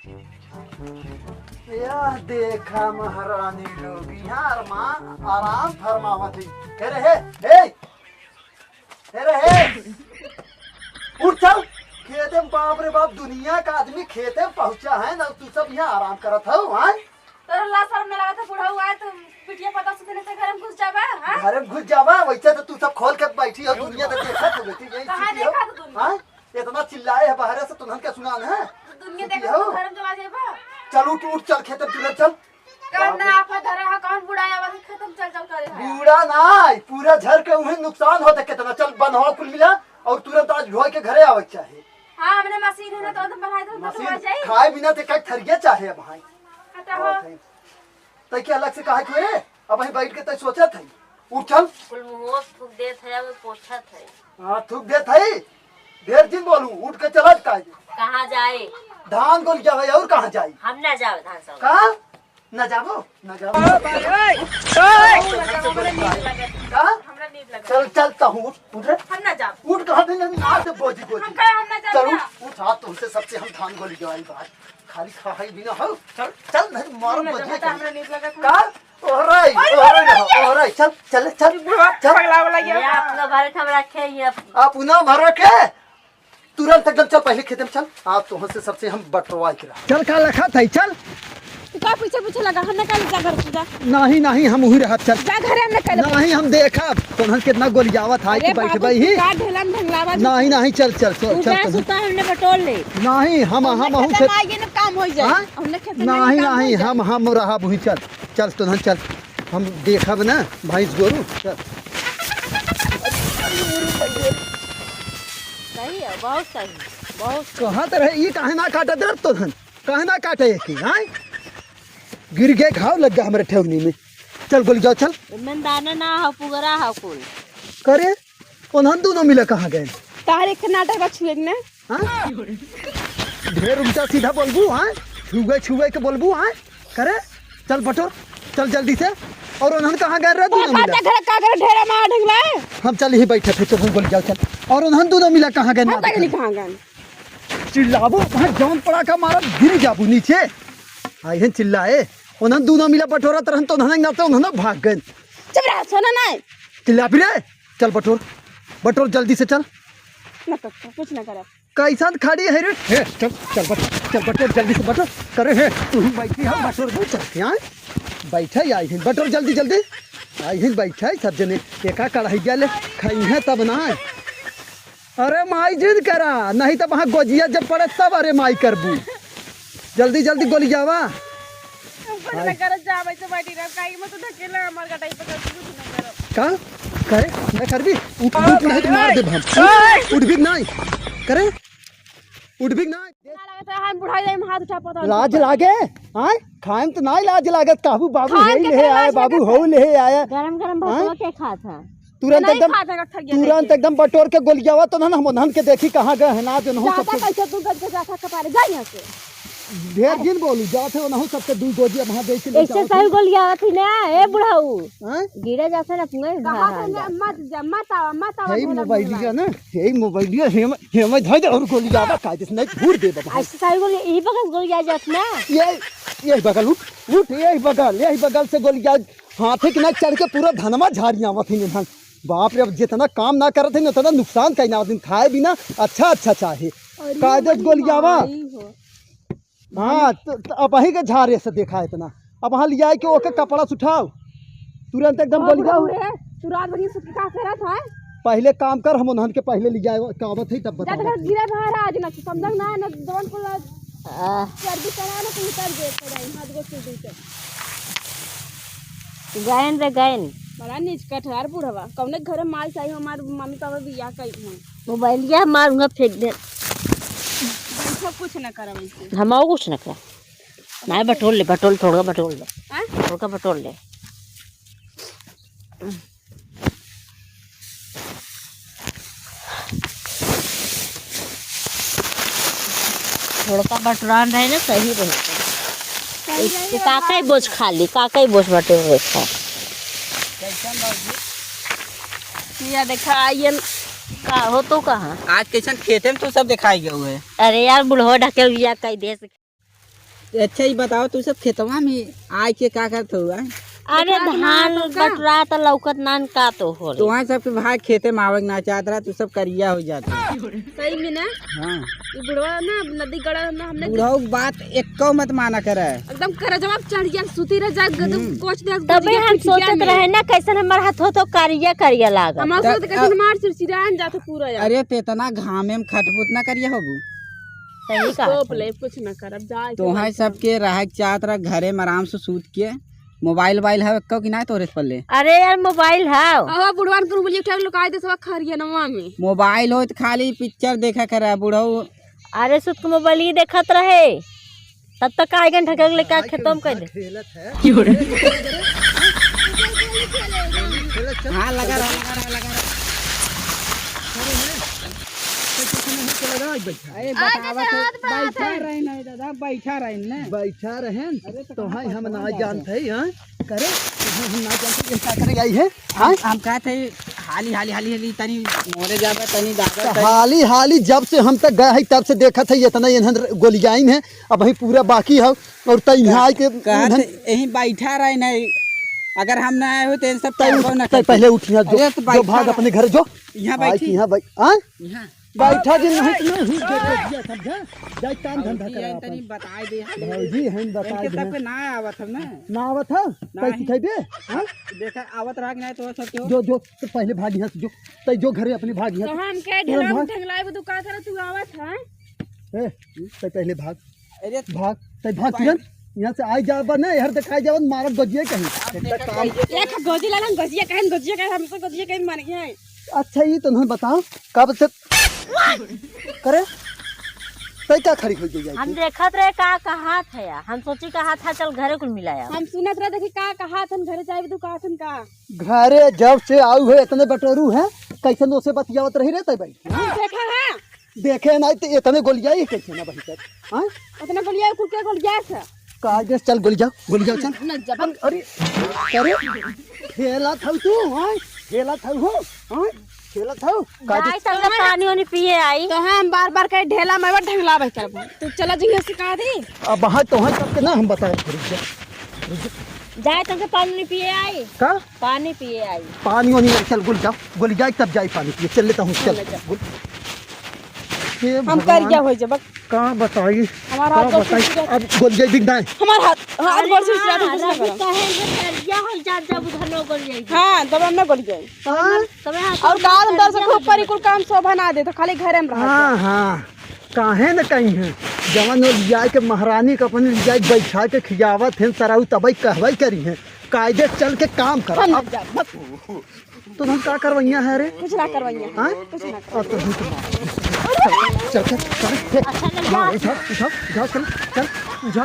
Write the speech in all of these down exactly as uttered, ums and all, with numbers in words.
यह देखा महारानी लोग, यहाँ आराम, आराम फरमावत है। हे रे, हे, हे, हे रे, हे, उठ चल। खेते में, बाप रे बाप, दुनिया का आदमी खेते में पहुँचा है ना, तू सब यहाँ आराम करत हो, हाँ? तोरा लाज शरम न लागत है, बुढ़ऊ आए तो बिटिया पता सुतने से घर में घुस जाबा, हाँ? घर में घुस जाबा, वैसे तो तू सब खोल के बैठी हो, दुनिया तो देखत हो, बेटी, यही कहाँ चुकी हो। देखा तो दुनिया? हाँ? इतना चिल्लाए है बाहर से, तुमन के सुनान है? तो दुनिया सुती देखा हो? तो घर में चला जाबा। चल उठ, उठ, चल खेत में, तुरंत चल। कौन बाप रे। ना आपा धरा है, कौन बुढ़ाया वाला खत्म चल चल करे है। बूढ़ा ना, पूरा झर के उहे नुकसान होते कितना। चल बन्हवा कुल मिला और तुरंत आज ढोए के घरे आवे के चाहे। हाँ, हमने मशीन है ना, तो तुम बनाए दो, तो मशीन हो जाई। खाए बिना ते कई थरिया चाहे अब भाई। कटा हो। और भाई, तै के अलग से काहे के रे? अब वहीं बैठ के तै सोचत है। उठ चल। कुल मुँह थूक देत है, अब पोछत है। हाँ, थूक देत है। ढेर दिन बोलू, उठ के चलत काहे? कहाँ जाए? धान गोल जावे और कहाँ जाई? हम ना जावे धान सब। कहाँ? ना जाबो, ना जाबो। ओ भाई, ओए, ओए। का? हमरा नींद लगा। चल, चल, तहूँ उठ, उठ रे। हम ना जाब। उठ, कहाँ दिन दिन आज बोझी, बोझी। हम कहे हम ना जाब चल, ना। उठ, उठ, आज तुमसे सबसे हम धान गोली गवाई बात। खाली खाई भी ना हो। चल, चल, नहीं, मारो हम ना बोझी जाब, खाली। हमरा नींद लगा था। का? ओहराई, ओहराई रहो, ओहराई, चल, चल, चल, चल। पगला वाला ये ये अपना भरे के हम रखे ही अब। अपना भरे के? तुरंत एकदम चल, पहले खेते में चल। आज तोहन से सबसे हम बटवाए के रहा। चल, का लखत है, चल। तू का पीछे पीछे लगा? हम ना कल जा घर से जा। नहीं, नहीं, हम वही रहब, चल। जा घरे हम ना कल। नहीं, हम देखब, तोहन कितना गोलियावत है अरे कि बैठ बाबू, गई तू ही। का ढेलन ढंगलावा नहीं, नहीं, चल, चल, चल, तू चल, जा चल। सुता, हमने बटोर ले। नहीं, हम, हमने हम, हम खेते खेत में आइए ना, काम हो जाए। हाँ? हमने खेते में नहीं, काम हो नहीं, जाए। हम, हम रहब वही, चल, चल, तोहन चल। हम देखब ना, भैंस गोरू, चल। सही है, बहुत सही, बहुत सही। कहत रहे, ई काहे ना काटत रह तोहन? काहे ना काटे है कि, हाँ? गिर गए, घाव लग गया हमरे ठेहुनी में। चल, गोली जाओ, चल। एमन दाना ना हो, पुगरा हो कुल। करे, उन्हन दोनों मिला कहाँ गए? तार एक नाटक बा छुए के ना। हाँ? ढेर उल्टा सीधा बोलबू, हाँ? छुए, छुए के बोलबू, हाँ? करे, चल बटोर, चल जल्दी से। और उन्हन कहाँ गए रहे दोनों मिला? घर का करे ढेर मार ढंगला है। हम चल यही बैठे थे, चल हम बोल जाओ, चल। और उन्हन दोनों मिला कहाँ गए हम ना कहीं नहीं, दिखे? कहाँ गए? चिल्लाबो, वहाँ जौन पड़ा का मारा, गिर जाबू नीचे। आई हैं चिल्लाए, उन्हन दोनों मिला बटोरत रहन तो उन्हन ना तो उन्हन भाग गए। चुप रह, सुना नहीं। चिल्ला भी रे, चल बटोर, बटोर जल्दी से चल। ना तो कुछ ना करब। कैसन खड़ी है रे? हे, चल, चल बटोर, चल बटोर जल्दी से बटोर। करे हे, तू ही बैठी हो, बटोर दू चल के, हाँ? बैठे आई हैं, बटोर जल्दी, जल्दी। आई हैं, बैठे सब जने, एका कढ़ाई ले, खाई है तब ना। अरे माई जिन करा, नहीं तो वहाँ गोजिया जब पड़े तब अरे माई करबू। जल्दी जल्दी गोली जावा। कुछ ना करब, जा, वैसे बैठी रह, काहे मत ढकेला, हमार गटाई पकड़ के कुछ ना करब। का? करे? ना करबी? उठ, उठ, नहीं तो मार देब हम। उठ, उठ भी नहीं। करे? उठ भी नहीं। ना लगे तो हम बुढ़ाई जाए, हम हाथ उठा पता नहीं लाज चलता। लागे? आय? खाएम तो नहीं लाज लागत, कहबू बाबू खाएम हे के ले तो आए, लाज बाबू लागत हो है। ले आया। गरम गरम आय? भतवा के खात है। तुरंत नहीं एकदम, खात है, रख थक गया तुरंत लेके। एकदम बटोर के गोलियावा तो ना, हम उन्हन के देखी कहाँ गए हैं, ना जो नहीं ज्यादा सब कैसे तू गज के जाता कपारे, जा यहाँ से। ढेर दिन बोलू, जात है, ओनहु सबके दू गोजी अब हाँ देख के ले ऐसे जाओ सही तुम। गोलियावत ही ना, ए बुढ़ऊ। हैं? गिरे जात है ना, अपने कहा था ना, मत जा, मत आवा, मत आवा, यही ढोलक मोबाइलिया ढोलक। ना, यही मोबाइलिया, हेम, हेम, धर दे और गोलियावा, कायदे से नहीं घूर दे बाबा। ऐसे सही गोली, यही बगल गोलिया जात ना। ये, यही बगल उठ, उठ, यही बगल, यही बगल से गोलिया, हाथे के ना चढ़ के पूरा धनमा झाड़ी आवत है निधन। बाप रे, अब जितना काम ना करत है, उतना नुकसान कहीं ना, दिन खाए बिना अच्छा, अच्छा चाहे। अरे कायदे से हमारी गोलियावा। माई हो। हाँ, त, त, अब वहीं के झारे से देखा इतना। अब वहाँ लिया के ओके कपड़ा से उठाओ, तुरंत एकदम हाँ, गोलियाओ। बुढ़ऊ है, तू रात भर ये सब का करत है? पहले काम कर, हम उन्हन के पहले ले जाए, कावत है तब जा बता तो देते। गिरे बाहर आज ना, समझल ना, ना जवन को ला-, आह। चर्बी चढ़ा ना, तो उतर दे, तो जाई, हाथ गोड़ टूट जाई। गयन रे गयन। बड़ा नीच कटहर बुढ़वा। कौने घरे माल चाहिए, हमार मम्मी पापा बियाह कई हम। मोबाइलिया मारूंगा फेंक दे। बैठो, कुछ ना करब ऐसे। हम और कुछ ना करब। नहीं, बटोर ले, बटोर, थोड़ा बटोर ले। हाँ? थोड़ा बटोर ले। थोड़का बटरान रहे ना, सही रहे। सही रहे, काका ही बोझ खा ली, काका ही बोझ बटे हुए खा। कैसन बाबूजी? या देखा, आइए, का हो तो कहाँ? आज कैसन खेते में तू सब दिखाई गए हुए? अरे यार, बुढ़वा ढकेल बिया कई देश। अच्छा, ई बताओ, तू सब खेतवा में आइ के का करत हो, आ? अरे, धान बटुरा त लौकत नान का तो हो रे। तोहार सबके भाई खेते में आवक ना चाहत रहा, तू सब करिया हो जात हो। सही में ना? हाँ। ई बुढ़वा ना, नदी गड़ा ना, हमने बुढ़ऊ के बात एक्को मत माना करे। एकदम करजवा पे चढ़ गया, सुती रह जा, एकदम हम्म। कोच दे, तबे हम सोचत रहे ना, कैसन हमार हाथ हो तो करिया करिया लागल। हमार त सोचत कैसन अब हमार चिड़चिड़ान जात पूरा यार। अरे, ते इतना घामे में खटबू, इतना करिया होबू। सही कहा तोप था। ले, कुछ ना करब, जा के तोहार बैठ जा। सबके रहे के चाहत रहा घरे में आराम से सूत के। मोबाइल वोबाइल हवे एक्को कि नाहीं तोरे पल्ले? अरे यार, मोबाइल हव। अहो, बुढ़वन के उंगली उठा के लुकाई दे सब खरियनवा में। मोबाइल होत खाली पिक्चर देखा करे बुढ़ऊ। अरे, सुत के मोबाइल ही देखत रहे, तब तक आइगन ढकेल लेके खेतवा में कह दे। खेलत है। हाँ, लगा रहा, लगा रहा, लगा रहा। अरे, बतावत है, बैठा रहे ना दादा, बैठा रहे ना। बैठा रहे न, अरे, तो तोहाई हम ना जानत है, हाँ? करे, तोहाई हम ना जानत है, ये का करे आई है, हाँ? हम कहत है, हाली, हाली, हाली, हाली, तनी मोरे जाबे, तनी दाबे, तो तनी हाली, हाली जब से हम तक गए है, तब से देखत है, इतना इन्हन गोलियाइन है, अबहीं पूरा बाकी है, और तई यहाँ आइके कहत इन्हन है, यहीं बैठा रहे नहीं, अगर हम ना आए हो, तो इन सब तई, तई पहले उठिया, जो, अरे, तो जो भाग अपने घर, जो। यहाँ बैठी। यहाँ बैठ, हाँ? यहाँ। बैठा दिन नहीं तो नहीं, हुई दे, दे दिया, समझा? जाए काम धंधा भौजी, करा तनी अपन। बताए दे, हाँ। भौजी, हम बताए इनके दे। सबके ना आवत हम ना। ना आवत है? नहीं। कैसे खइबे? हाँ? देखा, आवत रहा कि नहीं तो सब क्यों? जो, जो, तो पहले भाग यहाँ से, जो, तै जो घरे अपने भाग यहाँ तो से। हम के ढेला ढंगलाए, तू का करे, तू आवत है? ए, तै पहले भाग। अरे भाग, तै भाग तुरंत। यहाँ से आई जाबा ना, यार दिखाई जाबा, मारब गोजिया कहीं। अब देखा, एक गोजी लालन गोजिया कहीं, गोजिया कहीं, हमसे गोजिया कहीं मार गया है। अच्छा, ये तो नहीं बताओ, कब से करे? तै का खड़ी हो गई हम है? देखत रहे का कहात है, हम सोची कहात है, चल घरे कुल मिलाया। हम सुनत रहे, देखी का कहात हन, घरे जाए तू कहात हन का? घरे जब से आऊ है, इतने बटोरू है, कैसे नो से बतियावत रही रे तै बैठ? देखा है? देखे नहीं तो इतने गोलियाई कैसे ना बहितर, हाँ? इतने गोलियाई कुल के गोलियाई से? का दे, चल गोली जाओ, गोली जाओ, चल। न जबन। अरे, अरे, खेला था तू, हाँ? खेला था हो, हाँ? खेला था? का दे? जाए तब पानी वानी पिए आई। तो हम बार बार कहे ढेला में ढंगला बह करब। तू चला जी से कहा दी। अब वहाँ तो वहाँ तक के ना हम बताए, रुक जा, रुक जा। जाए तब पानी वानी पिए आई। का? पानी पिए आई। पानी वानी नहीं, चल गोली जाओ, गोली जाए तब जाए पानी पिए, चल लेता हूँ, चल। चल, चल। गोली हे हम भगवान, करिया हो जब। का बताई, हमारा का हाथ गोड़ बताई, सिर अब गोलियाई बिक दाए। हमारा हाथ, हाथ अरे गोड़ सिर हाँ, सिर कुछ ना रवि करो। कहे हैं, करिया हो जा, जब उधर न गोलियाई। हाँ, जब हम न गोलियाई। हाँ? तबे हाथ और गोड़ काल हम दर से करिया खूब हो परी जा। कुल काम शोभा ना दे, तो खाली घरे में रह हाँ, जा। हाँ, काहे न कहीं है, जवन वो लिया के महारानी के अपने लिया के बैठा के खियावत हैं, सराऊ तबई कहवाई करी हैं, कायदे चल के काम करा। हम अब जा, बस। तो हम का करवैया है रे? कुछ ना करवैया है। हाँ? कुछ ना करवैया। अब तो हम तो मार। चल, चल, चल, चल, फेंक। अच्छा, ले जा। हाँ, उठा, उठा, उठा, चल, चल, उठा।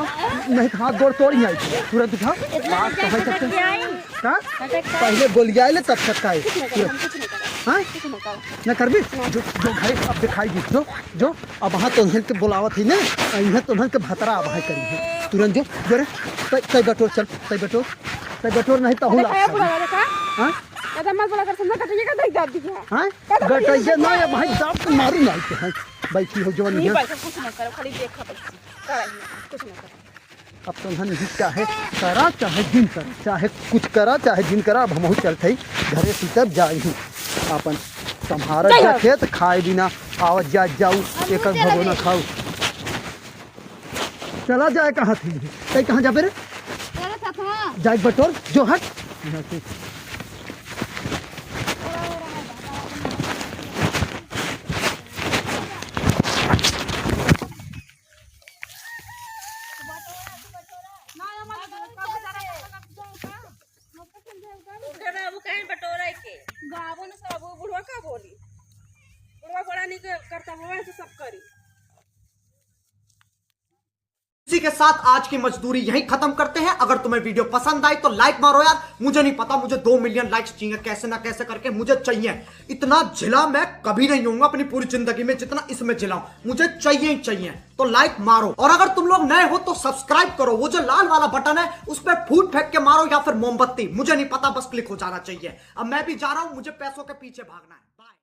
नहीं तो हाथ गोड़ तोड़ ही आई। तुरंत उठा। इतना आज तो भाई झटक सबसे के आई। का? झटक के आई। पहले गोलियाए ले, तब छटकाए। कुछ ना करब, हम कुछ ना करब। हाँ? कुछ ना करब। ना करबी? ना। जो, जो भाई, अब दिखाई दी, जो, जो। अब वहाँ तोहन के बोलावत ही ना, इहाँ तोहन के भतरा अब है करी है। तुरंत जो, जो रे, तै, तै बटोर चल, तै बटोर, तै बटोर नहीं तो अरे हुला। काहे बुलावा देखा? हाँ? ज्यादा मत बोला कर, समझा, गटैया का देख दाब दिया। हाँ? का तो गटैया ना, ये भाई दाब तो मारू ना आते हैं। बैठी हो जवान नहीं, यहाँ। बैठो, कुछ ना करो, खाली देखा बैठी। करा ही ना, कुछ ना करो। अब तो हम ही चाहे करा, चाहे जिन करा, चाहे कुछ करा, चाहे जिन करा, अब हमहू चलत हई घरे, सुतब जाई ही। आपन संभारत जा खेत, खाए बिना आवत जात जाऊ, एक एक भगोना खाऊ। चला जाए कहाँ थी? तई कहाँ जाबे रे? जाए बटोर, जो हट। यहाँ से। उठे ना, वो कहीं बटोरा के। गावो ना सब, वो बुढ़वा का बोली? बुढ़वा बड़ा नहीं कर-, करता, वो ऐसे सब करी। इसी के साथ आज की मजदूरी यहीं खत्म करते हैं। अगर तुम्हें वीडियो पसंद आई तो लाइक मारो यार, मुझे नहीं पता, मुझे दो मिलियन लाइक्स चाहिए, कैसे ना कैसे करके मुझे चाहिए। इतना झिला मैं कभी नहीं होऊंगा अपनी पूरी जिंदगी में, जितना इसमें झिला हूं, मुझे चाहिए ही चाहिए। तो लाइक मारो, और अगर तुम लोग नए हो तो सब्सक्राइब करो, वो जो लाल वाला बटन है उस पर फूट फेंक के मारो या फिर मोमबत्ती, मुझे नहीं पता, बस क्लिक हो जाना चाहिए। अब मैं भी जा रहा हूं, मुझे पैसों के पीछे भागना है।